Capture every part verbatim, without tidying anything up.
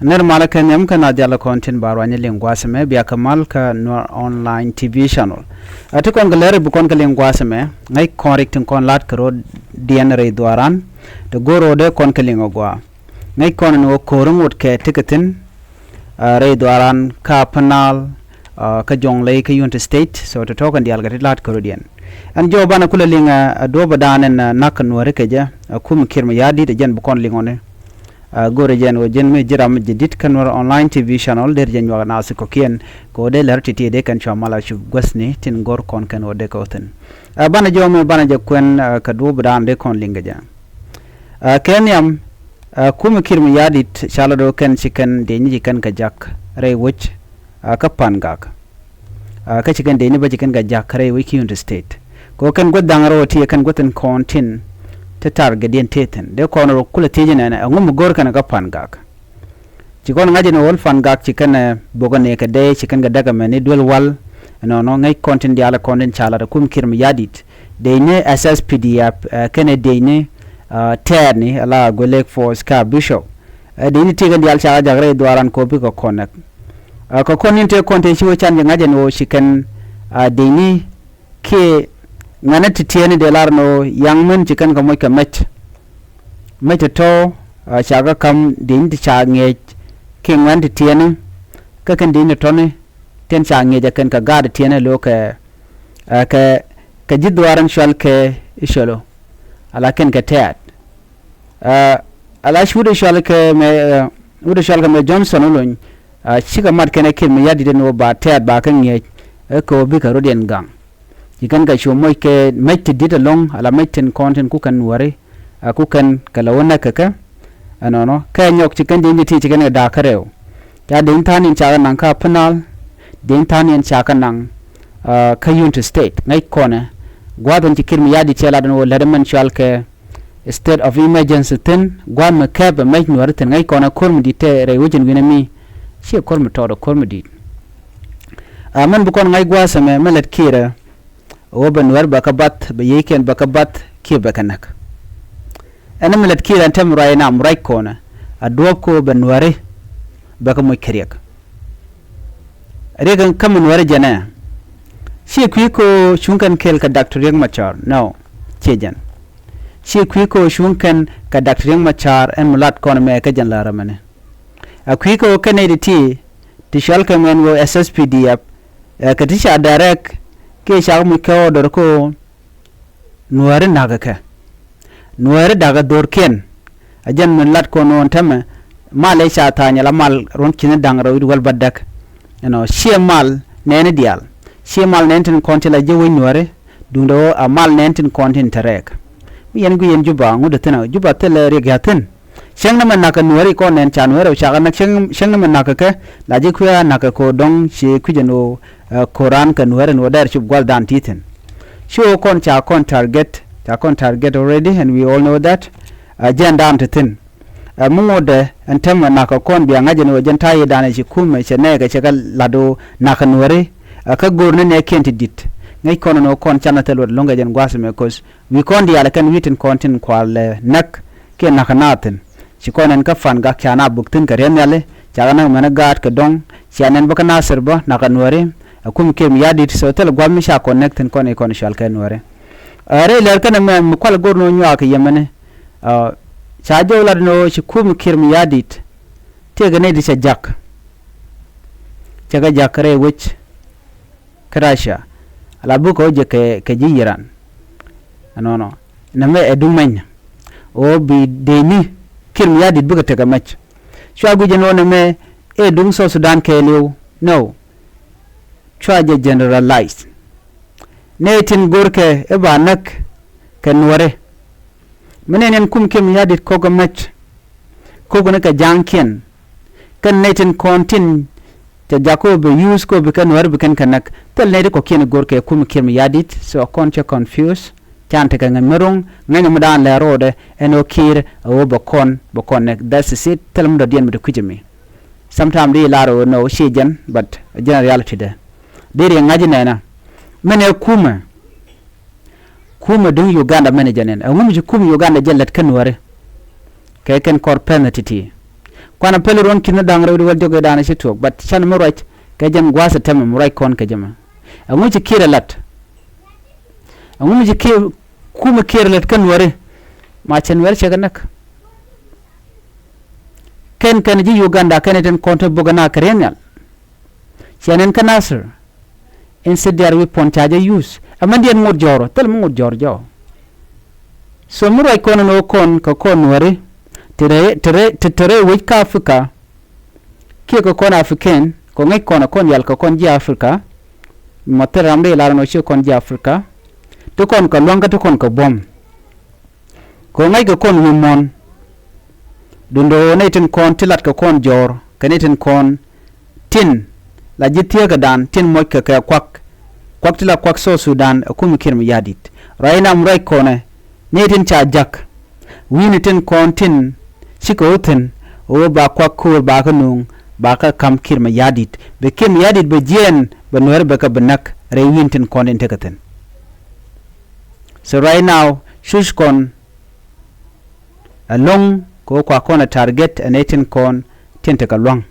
Nɛr malä kɛ nhiam kɛ na dial kɔn tin ba ruany liŋ gua̱a̱th ɛmɛ, bia kɛ mal kä Nuer Online T V channel. A ti kɔn kɛ lɛr bi kɔn kɛ liŋ gua̱a̱th ɛmɛ, ŋäc kɔn rik tin kɔn lat kɛ rɔ̱diɛn rɛy dhuaaran, ti go̱r rɔɔdɛ kɔn kɛ liŋ ɛ gua̱a̱. Ŋäc kɔn ni wä ko̱r ŋot kɛ ti kɛ thi̱n, a, rɛy dhuaaran kä Upper Nile, a, kä Jonglei kä Unity State, so ti tɔ̱ kɛn diaal kɛ ti la̱t kɛ rɔ̱diɛn. Ɛn jɔw banɛ kulɛ liŋ, a, a duɔ̱ɔ̱p ɛ da̱a̱n ɛn, a, nak kɛ Nuääri kɛ jɛ, a, kum kiɛr mi ya̱a̱ di̱t ɛ jɛn bi kɔn liŋ ɔni. A, go̱rɛ jɛn wä jɛn mi ji̱ ram mi jɛ di̱t kä Nuer Online T V channel, der jɛ nyuak naath kɔ̱kiɛn, kɛ wä dee lɛr ti̱ti̱ dee kɛn cua mal a cup guäthni tin go̱r kɔn kɛn wä dee kɛ wä thi̱n. A, banɛ jɔw mi banɛ jɛ kuɛn, a, kɛ duɔ̱ɔ̱p ɛ da̱a̱n dee kɔn liŋ kɛ jɛ. A, kɛ nhiam, a, kum kiɛr mi ya̱a̱ di̱t ca lɔ do̱ kɛn ci kɛn dee nyi ci kɛn kɛ jak rɛy wec, a, kä Pan Gak. A, kä ci kɛn dee nyi bä ci kɛn kɛ jak rɛy wec kä Unity State. Kɛ ɣöö kɛn guäth da̱ŋ rɛw ti kɛn guäth in kɔn tin te targetdiɛn te thi̱n. Dee kɔn rɔ kulɛ thiec nɛnɛ, ɛŋu mi go̱r kɛn kä Pan Gak? Ci kɔn ŋa̱c ɛn ɣöö Pan Gak ci kɛn, ɛ, bok ɛn ɛ kɛ dee ci kɛn kɛ däk ɛmɛ ni duel wal. Ɛnɔnɔ ŋäc kɔn tin diaal kɔn tin ca lat ɛ kum kiɛr mi ya̱a̱ di̱t. Dee nyi S S P D F, ɛ, kɛnɛ dee nyi, a, tɛɛr ni ala Guelek Force kä Bishop. Ɛ, dee nyi ti kɛn diaal ca kɛ jak rɛy dhuaaran kɛ ɣöö bikɛ kɔn näk. A, kɛ kɔn ni̱n tëë kɔn tëë ci wä can jɛ ŋa̱c ɛn ɣöö ci kɛn, a, dee nyi kiɛ ŋuɛ̈ni ti tiɛɛni dee lar ɛn ɣöö yaŋ min ci kɛn kɛ moc kɛ mɛc. Mɛc tɔ̱tɔ̱, a, ca kɛ ka̱m dee nyi ti ca ŋiɛc kiɛ ŋuɛ̈ni ti tiɛɛni. Kä kɛn dee nyi tɔ̱ni tin ca ŋiɛc ɛ kɛn kɛ gaat ti tiɛɛni lo̱o̱ kɛ, a, kɛ, kɛ ji̱ dhuaar in cual kɛ Icolo. Ala kɛn kɛ tɛ̈t. A, ala ci wut ɛ cual kɛ mɛ, a, wut ɛ cual kɛ mɛ Johnson Olony, a, cikɛ mat kɛn ɛ kiɛr mi ya̱a̱ di̱t ɛn ɣöö ba tɛ̈t ba kɛ ŋiɛc, ɛ kɛ ɣöö bikɛ rɔ̱diɛn gaŋ. Ci kɛn kɛ cu moc kɛ mɛc ti di̱t ɛlɔ̱ŋ, ala mɛc tin kɔn tin ku kɛn Nuääri, a, ku kɛn kɛ lɛ wä näk kɛ kɛ. Ɛnɔnɔ kɛ nyɔk ci kɛn dee nyi ti ci kɛn kɛ da̱a̱k kä rɛw. Ca dee nyi tha̱a̱ŋ in ca kɛ naŋ kä Upper Nile, dee nyi tha̱a̱ŋ in ca kɛ naŋ, a, kä Unity State. Ŋäc kɔnɛ gua̱a̱th ɛn ci kiɛr mi ya̱a̱ di̱t cɛ lat ɛn ɣöö lät mɛn cual kɛ state of emergency thi̱n, gua̱a̱th mi kɛp ɛ mɛc Nuääri thi̱n. Ŋäc kɔn ɛ ko̱r mi di̱t tɛ rɛy wec in wi̱nɛ mi, ciɛ ko̱r mi tɔɔt ɛ ko̱r mi di̱t. A, mɛn bi kɔn ŋa̱c gua̱a̱th ɛmɛ, mɛ lät kiɛrɛ ɣöö bɛ Nuääri bɛ kɛ bath, bɛ yiëëkiɛn bɛ kɛ bath kiɛ bɛ kɛ näk. Ɛn mɛ lät kiɛrɛ ɛn tɛm ruac ɛn am ruac kɔnɛ a duɔ̱ɔ̱p kɛ ɣöö bɛ Nuääri bɛ kɛ moc kɛ riɛk. Riɛk ɛn kä mi Nuääri jɛn ɛ. Ciɛ kui̱ kɛ ɣöö cuŋ kɛn kɛɛl kɛ Doctor Riek Machar. No, ciɛ jɛn. Ciɛ kui̱ kɛ ɣöö cuŋ kɛn kɛ Doctor Riek Machar ɛn mi lat kɔn mɛ kä jɛn la ram ɛnɛ. A kui̱ kɛ ɣöö kɛn nɛy ti ti, ti cual kɛ mɛn ɣöö S S P D F, ɛ, kɛ ti ca direct kiɛ ca muc kɛ order kɛ ɣöö Nuääri na̱kɛ kɛ. Nuääri da̱kɛ dho̱rkiɛn. A jɛn min lat kɔn ɣöö ɛn täämɛ mal ëë ca tha̱a̱ny ala mal ruɔ̱n ci̱n da̱ŋ rɛw i̱ wäl bädäk. Ɛnɔ ciɛ mal nɛɛni diaal. Ciɛ mal nɛɛni tin kɔn ti la ji̱ wec Nuääri. Duundɛ ɣöö a mal nɛɛni tin kɔn tin te rɛɛk. Mi yɛn guic yɛn Juba ŋut ɛ thi̱n ɛ Juba thilɛ riɛk ya̱ thi̱n. Cäŋ ni mɛ na̱kɛ Nuääri kɔn nɛn ca Nuääri ca kɛ näk cäŋ, cäŋ ni mɛ na̱kɛ kɛ la ji̱ kui̱ a na̱kɛ ko̱ dɔ̱ŋ ci kui̱c ɛn ɣöö, ɛ, ko̱ran kɛ Nuääri ɛn ɣöö dɛr cop gua̱thdan ti thi̱n. Ci ɣöö kɔn ca kɔn target, ca kɔn target already and we all know that. Ɛ, jɛn daan ti thi̱n. Ɛ, mi ŋotdɛ ɛn täämɛ na̱kɛ kɔn bia ŋa̱c ɛn ɣöö jɛn ta̱yɛ daan ɛ ci kumɛ cɛ nɛɛkɛ cɛ kɛ la̱t ɣöö na̱kɛ Nuääri. Ɛ, kä go̱o̱r ni nɛɛkiɛn ti di̱t. Ŋäc kɔn ɛn ɣöö kɔn canɛ thil luɔt lo̱ŋ kɛ jɛn gua̱a̱th ɛmɛ 'cause wi̱i̱ kɔn diaal kɛn wi̱i̱ tin kɔn tin kual, ɛ, näk kiɛ na̱k kä naath thi̱n. Ci kɔn ɛn kä Pan Gak ca na buk thi̱n kɛ riɛm nhiali, ca kɛ näk mɛn gaat kɛ dɔ̱ŋ, cia nɛn bä kä Nasir bä na̱k kɛ Nuääri, ɛ kum kiɛm ya̱di̱t, so thil gua̱th mi ca kɔn näk thi̱n kɔn i̱ kɔn cual kɛ Nuääri. Ɛ, rɛy lɛr kɛn ɛmɛ mi kual go̱r ni wä nyuak kɛ yɛmɛni, ɛ, ca jɔw lat ni wä ci kum kiɛm ya̱di̱t. Tiɛɛkɛ nɛy ti cɛ jak. Cɛ kɛ jak rɛy wec. Kä Russia. Ala bikɛ wä jɛ kɛ, kɛ ji̱ Iran. Ɛnɔnɔ. Nɛmɛ ɛ duŋ mɛny. Ɣöö bi dee ni kiɛm ya̱di̱t bikɛ tekɛ mɛc. Cua guic ɛn ɣöö nɛmɛ ɛ duŋ South Sudan kɛɛliw. No. Cua jɛ generalize. Nɛy tin go̱rkɛ i̱ ba näk kɛ Nuääri. Mi nɛn ɛn kum kiɛm ya̱di̱t kɔk ɛ mɛc. Kɔk ni kɛ ja̱a̱ŋkiɛn. Kɛn nɛy tin kɔn tin cɛ jak kɔ bi use kɔ bi kɛn Nuääri bi kɛn kɛ näk. Thil nɛy ti kɔ̱kiɛn go̱rkɛ kum kiɛm ya̱di̱t, so kɔn cɛ confuse. Can tekɛ ŋäc mi ro̱ŋ, ŋäc mi daan lɛ ro̱o̱dɛ ɛn ɣöö kiɛr ɛ ɣöö bɛ kɔn, bɛ kɔn näk. That is it. Thil mi dɔ̱diɛn mi ti kui̱c mi. Sometimes di lar ɣöö no, ci jɛn, but jɛn reality dɛ. Di riɛŋ ŋa̱c nɛnɛ. Mɛn ɛ kumɛ. Kumɛ duŋ Uganda mɛn ɛ jɛ nɛn. Ɛŋu mi ci kumɛ Uganda jɛ lät kä Nuääri. Kɛ kɛn kɔr pɛn ɛ ti̱ti̱. Kuanɛ pɛl ruɔ̱n ki̱n da̱ŋ rɛw di wäl jɔk ëë da̱a̱n ci tuɔɔk, but canɛ mi ruac kɛ jɛn gua̱a̱th ɛ tɛmɛ mi ruac kɔn kɛ jɛ mɛ. Ɛŋu ci Kiir ɛ lat? Ɛŋu mi ci Kiir, kumɛ Kiir ɛ lat kä Nuääri? Ma cɛ Nuäär cɛ kɛ näk. Kɛn kɛn ji̱ Uganda kɛn itin kɔn ti buk ɛ na kɛ riɛn nhial. Cɛ nɛn kä Nasir. In ci diaar wi̱i̱ puɔ̱n ca jɛ use. Ɛmɛn diɛn ŋot jɔɔr, thil mi ŋot jɔɔr jɔɔ. So mi ruac kɔn ɛn ɣöö kɔn kɛ kɔn Nuääri, te rɛy, te rɛy, te, te rɛy wec kä Africa. Kiɛ kɛ kɔn African, kɛ ŋäc kɔn ɛ kɔn yal kɛ kɔn ji̱ Africa. Mɔ thil ram dee lar ɛn ɣöö ci kɔn ji̱ Africa. Ti kɔn kɛ lua̱ŋ kä ti kɔn kɛ buɔ̱m. Kɛ ɣöö ŋäc kɛ kɔn wi̱i̱ muɔ̱ɔ̱n. Duundɛ ɣöö nɛy tin kɔn ti lat kɛ kɔn jɔɔr kɛ nɛy tin kɔn tin la ji̱ thieekädan tin moc kɛ kɛ kuak. Kuak ti la kuak South Sudan ɛ kumɛ Kiir Mayardit. Ruac inam ruac kɔnɛ nɛy tin ca ja̱k. Wi̱i̱ni tin kɔn tin cikɛ wä thi̱n ɣöö ba kuak ko̱o̱r ba kä nuŋ ba kä ka̱m Kiir Mayardit. Bɛ Kiir Mayardit bɛ jiɛɛn bɛ Nuääri bɛ kɛ bi näk rɛy wi̱i̱ni tin kɔn tin tekɛ thi̱n. So right now, cuc kɔn ɛlɔ̱ŋ kɛ ɣöö kua kɔn ɛ target ɛ nɛy tin kɔn tin tekɛ lua̱ŋ.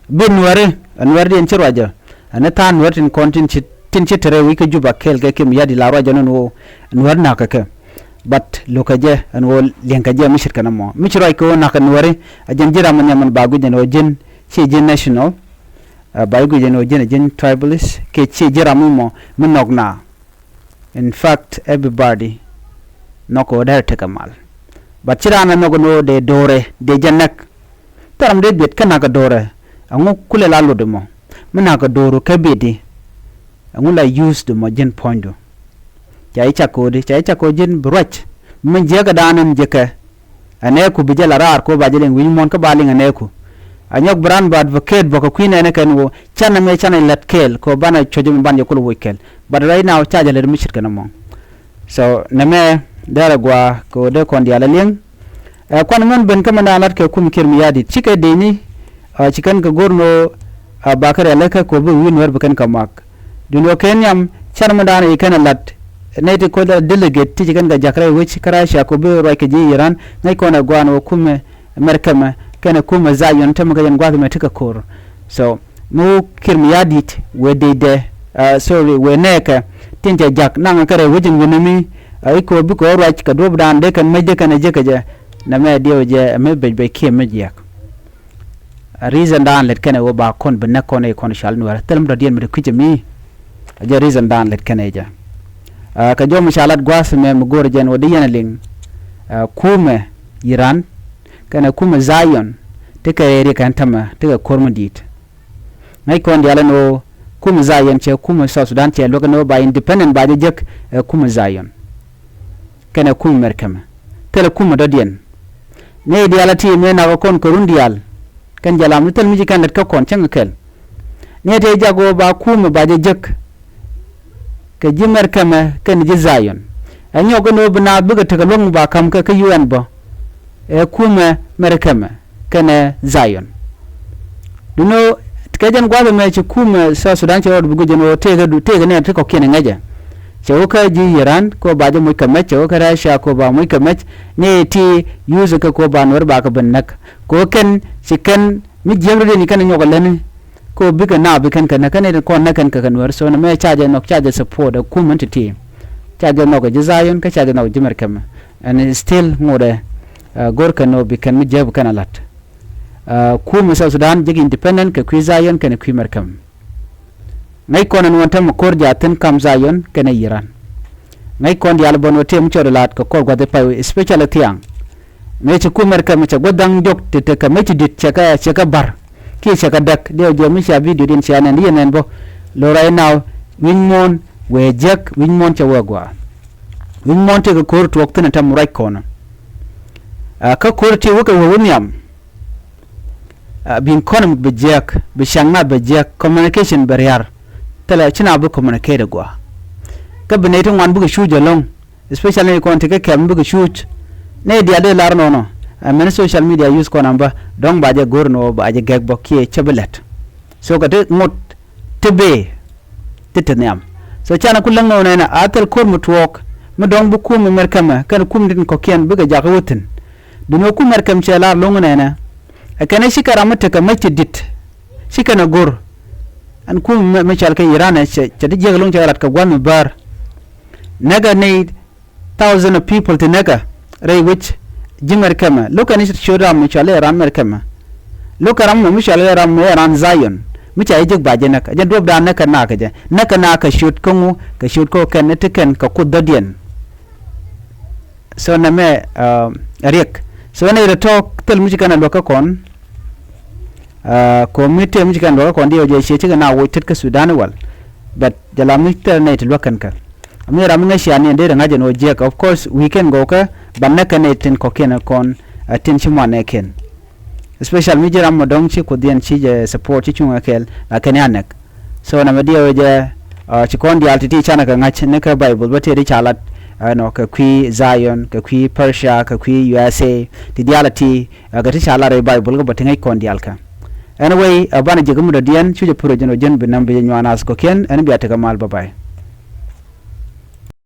Bi Nuääri, ɛ Nuäär diɛn ci ruacä, ɛ ni tha̱a̱ŋ Nuäär tin kɔn tin ci, tin ci te rɛy wec kä Juba kɛɛl kɛ Kiir Mayardit la ruacä ni ɛn ɣöö Nuäär na̱k kɛ kɛ. But lo̱kɛ jɛ ɛn ɣöö liɛŋkɛ jɛ mi ce̱tkɛ nɔmɔ. Mi ci ruac kɛ ɣöö na̱k kɛ Nuääri, ɛ jɛn ji̱ ram mi nhiam ɛn ba guic ɛn ɣöö ji̱n, ciɛ ji̱n national, ɛ ba guic ɛn ɣöö ji̱n, ɛ ji̱n tribalist, kiɛ ciɛ ji̱ ram mi mɔ, mi nhɔk na. In fact, everybody nhɔk ɣöö derɛ tekɛ mal. But ci raan ɛ nhɔk ɛn ɣöö dee do̱rɛ, dee jɛ näk. Thil ram dee biɛt kä na̱k ɛ do̱rɛ. Ɛŋu kulɛ la lot ɛmɔ? Mi na̱k ɛ do̱ru kä biɛtdi. Ɛŋu la use du mɔ ji̱n puɔ̱nydu? Ca ji̱ cak ko̱di, ca ji̱ cak ko̱ ji̱n bi ruac. Mi jiäkädan in ji̱ kɛ. Ɛ nɛɛku bi jɛ la raar kɛ ɣöö ba jɛ liŋ wi̱i̱ muɔ̱ɔ̱n kä ba liŋ ɛ nɛɛku. Ɛ nyɔk bi raan ba advocate bä kɛ kui̱ nɛɛni kɛn ɣöö canɛ mëë canɛ lät kɛɛl kɛ ɣöö banɛ cuɔ̱c mi ban jɛ kulɛ woc kɛɛl. But right now ca jɛ lät mi ce̱tkɛ nɔmɔ. So nɛmɛ derɛ gɔaa kɛ ɣöö dee kɔn diaal ɛ liŋ. Ɛ kuan mɛn ben kä mɛn daan lat kɛ kumɛ Kiir Mayardit cikɛ dee ni, ɛ ci kɛn kɛ go̱r ni ɣöö, ɛ ba kɛ rialikä kɛ ɣöö bi wi̱i̱ Nuäär bi kɛn kɛ mak. Duundɛ ɣöö kɛ nhiam canɛ mɛn daan i̱ kɛn ɛ lat. Nɛy ti ko̱ delegate ti ci kɛn kɛ ja̱k rɛy wec kä Russia kɛ ɣöö bi ruac kɛ ji̱ Iran, ŋäc kɔn ɛ gua̱a̱n ɣöö kumɛ Mɛrkɛmɛ kɛnɛ kumɛ Zion tämɛ kɛ jɛn gua̱a̱th mɛ ti kɛ ko̱r. So mi wä Kiir Mayardit wëë dee dee, ɛ sorry, wëë nɛɛkɛ tin cɛ ja̱k naŋ kɛ rɛy wec in wi̱n mi, ɛ i̱ kɛ ɣöö bikɛ ɣä ruac kɛ duɔ̱ɔ̱pdan dee kɛn mäc dee kɛn ɛ jek kɛ jɛ. Nɛmɛ diɛw jɛ ɛ mi bec bec kiɛ mi jiɛk. Ɛ reason dan lät kɛnɛ ɣöö ba kɔn bi näk kɔn ɛ kɔn cual Nuäär. Thil mi dɔ̱diɛn mi ti kui̱cä mi. Ɛ jɛ reason dan lät kɛnɛ jɛ. Ɛ kɛ jɔw mi ca lat gua̱a̱th mɛ mi go̱o̱rä jɛn ɣöö di yɛn ɛ liŋ. Ɛ kumɛ Iran kɛnɛ kumɛ Zion ti kɛ rɛy ri kɛn tämɛ ti kɛ ko̱r mi di̱i̱t. Ŋäc kɔn diaal ɛn ɣöö kumɛ Zion cɛ kumɛ South Sudan cɛ luäk ɛn ɣöö ba independent ba jɛ jek ɛ kumɛ Zion. Kɛnɛ kumɛ Mɛrkɛmɛ. Thilɛ kumɛ dɔ̱diɛn. Nɛy diaal a ti mëë nakä kɔn kɛ run diaal. Kɛn jɛ lam ni thil mi ci kɛn lät kä kɔn cäŋ kɛ kɛl. Nɛy tëë jak ɣöö ba kumɛ ba jɛ jek. Kɛ ji̱ Mɛrkɛmɛ kɛnɛ ji̱ Zion. Ɛ nyɔk kɛn ɣöö bi naath bikɛ tekɛ luäŋ ba ka̱m kɛ kä U N bä. Ɛ kumɛ Mɛrkɛmɛ kɛnɛ Zion. Duno kɛ jɛn gua̱th ɛmɛ ci kumɛ South Sudan cɛ rɔɔd bi guic jɛn ɣöö tëëkɛ du tëëkɛ nɛy ti kɔ̱kiɛn ɛ ŋäcɛ. Cɛ wä kä ji̱ Iran kɛ ɣöö ba jɛ moc kɛ mɛc, cɛ wä kä Russia kɛ ɣöö ba moc kɛ mɛc. Nɛy ti use kɛ kɛ ɣöö ba Nuäär ba kɛ ben näk. Kɛ ɣöö kɛn ci kɛn mi jiäk rɔ̱diɛn ci kɛn ɛ nyɔk ɛ lätni. Kɛ ɣöö bikɛ naath bi kɛn kɛ näk, kɛn nɛy ti kɔn näk kɛn kɛ kɛ Nuäär. So nɛmɛ ca jɛ nhɔk, ca jɛ support ɛ kumɛ ti ti. Ca jɛ nhɔk ɛ ji̱ Zion kä ca jɛ nhɔk ɛ ji̱ Mɛrkɛmɛ. And still ŋotdɛ, ɛ, go̱r kɛn ɣöö bi kɛn mi jiäk bi kɛn ɛ la̱t. Ɛ, kumɛ South Sudan jek independent kɛ kui̱ Zion kɛnɛ kui̱ Mɛrkɛmɛ. Ŋäc kɔn ɛn ɣöö tämɛ ko̱r jaathin kam Zion kɛnɛ Iran. Ŋäc kɔn diaal bä ɛn ɣöö tëë mi cɔɔd la̱t kɛ kɔr gua̱th i̱ pay wec, especially thiaŋ. Mëë ci kumɛ Mɛrkɛmɛ cɛ gua̱th da̱ŋ diɔ̱k ti tekɛ mëë ci di̱t cɛ kɛ, cɛ kɛ ba̱r. Kiɛ cɛ kɛ däk, diɛw jɛ mi cia video diɛn cia nɛn, diɛn nɛn bä. Lo right now, wi̱ny muɔ̱ɔ̱n wëë jiäk, wi̱ny muɔ̱ɔ̱n cɛ wëë gɔaa. Wi̱ny muɔ̱ɔ̱n tëëkɛ ko̱r tuɔɔk thi̱n ɛ tämɛ ruac kɔn. Ɛ, kä ko̱r ti wä kɛ wä wä nhiam. Ɛ, bi economy bɛ jiɛk, bi ciaŋ nath bɛ jiɛk, communication bɛ riar. Thilɛ ci na bi communicate gua. Kä bi nɛy ti ŋuan bikɛ cuuc ɛlɔ̱ŋ, especially nɛy kɔn ti kä kɛm bikɛ cuuc. Nɛy diaal dee lar nɔnɔ. Ɛ mɛn social media use kɔn amba dɔ̱ŋ ba jɛ go̱r nɔ ba jɛ gɛk bä kiɛ cä bi lɛt. So kɛ ti ŋot ti bee ti te nhiam. So canɛ ku läŋ nɔ nɛnɛ a thil ko̱r mi tuɔɔk mi dɔ̱ŋ bi kum mi Mɛrkɛmɛ kɛn kum tin kɔ̱kiɛn bikɛ jakä wä thi̱n. Duundɛ kum Mɛrkɛm cɛ lar lo̱ŋ nɛnɛ. Ɛ kɛn ɛ cikɛ ram mi tekɛ mec ti dit. Cikɛ nɛ go̱r. Ɛn kum mi cɔal kɛ Iran ɛ cɛ ti jiäk lo̱ŋ cɛ lat kɛ gua̱n mi bäär. Näkɛ nɛy thousand of people ti näkɛ rɛy wec ji̱ mɛr kɛmɛ. Lo̱kɛ ni ciöt ram mi cɔal i̱ ran mɛr kɛmɛ. Lo̱kɛ ram mɔ mi cɔal i̱ ram mi ran Zion. Mi ca ji̱ jek ba jɛ näk. Jɛ duɔ̱pdan näkɛ nakä jɛ. Näkɛ nakä ciöt kä ŋu, kɛ ciöt kä kɛn, ti kɛn kɛ kuoth dɔ̱diɛn. So nɛmɛ, uh, riɛk. So nɛy rɛ tɔ̱ thil mi ci kɛn a luäk kä kɔn. Uh, ko̱ mi tëë mi ci kɛn luäk kä kɔn diɛ wä jɛ ciɛ cikɛ na woc tet kä Sudan i̱ wal. But jɛ la mi thil nɛy ti luäk kɛn kɛ. Mi ram mi ŋäc cia ni ɛn dee rɛ ŋa̱c ɛn wä jiɛk. Of course, weekend gɔw kä, but nɛ kɛn nɛy tin kɔ̱kiɛn ɛ kɔn, uh, tin ci muan ɛ kɛn. Especially mi ji̱ ram mɔ dɔ̱ŋ ci kuoth yɛn ci jɛ support ci cuŋ ɛ kɛɛl, la kɛn ya nɛk. So nɛmɛ diɛ wä jɛ, uh, ci kɔn diaal ti ti canɛ kɛ ŋa̱c ni kɛ Bible bä tëë ti ca lat, uh, nɔ, kɛ kui̱ Zion, kɛ kui̱ Persia, kɛ kui̱ U S A, ti diaal a ti, uh, kɛ ti ca lat rɛy Bible kä bä ti ŋäc kɔn diaal kä. Anyway, uh, banɛ jek mi dɔ̱diɛn, cu jɛ pur jɛn ɔ jɛn bi nɛm bi jɛ nyuan ath kɔ̱kiɛn, ɛn bia tekɛ mal, bye bye.